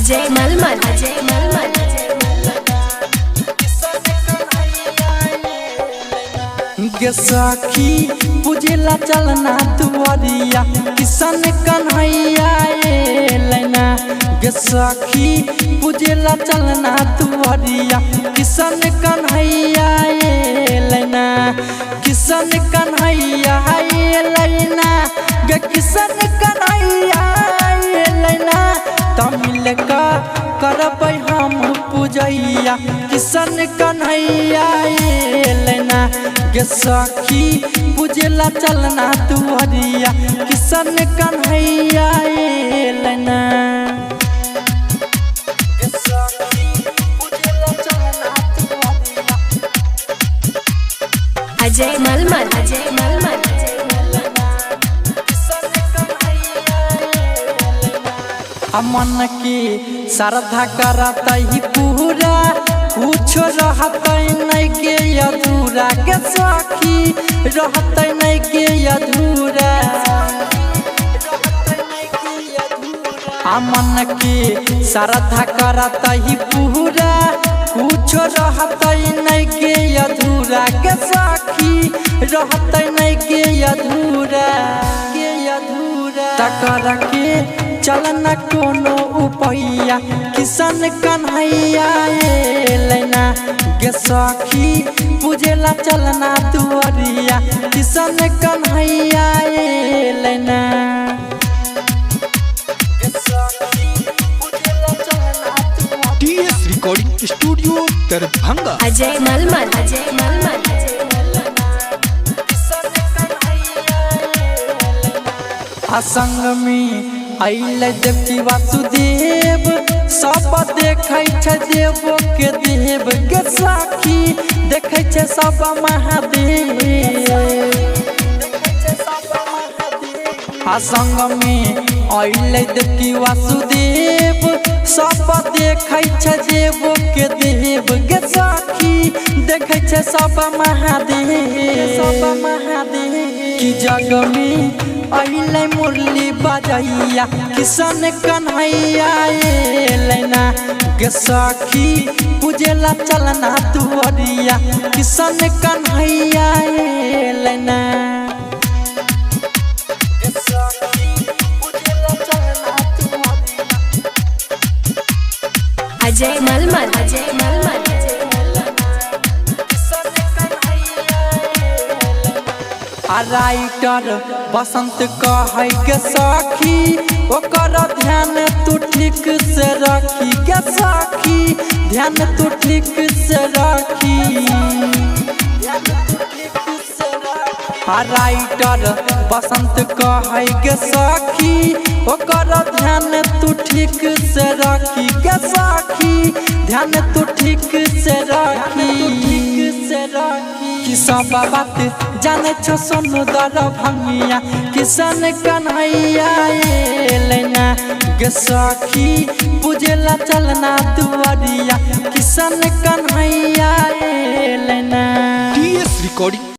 अजय मलमल, अजय मलमल, गे सखी पूजेला चलना दुआरिया किशन कन्हैया एलैना। गे सखी पूजेला चलना दुआरिया किशन कन्हैया एलैना। किशन कन्हैया एलैना गे किशन कन्हैया एलैना। तमिल का करबै हम पूजैया किशन कन्हैया एलैना। गे सखी पूजेला चलना दुआरिया किशन कन्हैया एलैना। गे सखी पूजेला चलना दुआरिया। अजय मलमल, अजय मलमल, मन के श्रद्धा करतै पूरा कुछ रहतै नहीं के अधूरा। के सखी रहतै नहीं के अधूरा। मन के श्रद्धा करतै पूरा कुछ रहतै नहीं के अधूरा। के सखी रहतै नहीं के अधूरा के अधूरा। तकर के चलना कोनो उपैया किशन कन्हैया एलैना। गे सखी पूजेला चलना दुआरिया किशन कन्हैया एलैना। गे सखी पूजेला चलना दुआरिया। TS recording studio Darbhanga. Ajay Malmal, Ajay Malmal, असंग में अइलै देवकी वासुदेव सब देखै छै देव के देव। गे सखी देखै छै सब महादेव। असंग में अइलै देवकी वासुदेव सब देखै छै देव के देव। गे सखी देखै छै सब महादेव सब महादेव। कि जग में अइलै मुरली बजैया किशन कन्हैया एलैना। गे सखी पूजेला चलना दुआरिया किशन कन्हैया एलैना। गे सखी पूजेला चलना दुआरिया। अजय मलमल, अजय मलमल, आ राइटर बसंत कहै के सखी ओकर ध्यान तू ठीक से रखी। के सखी ध्यान तू ठीक से रखी। आ राइटर बसंत कहै के सखी ओकर ध्यान तू ठीक से रखी। के सखी ध्यान तू ठीक से रखी से रखी। कि सब बात जाने छो सोनू दरभंगिया किशन कन्हैया एलैना। गे सखी पूजेला चलना दुआरिया किशन कन्हैया एलैना। TS recording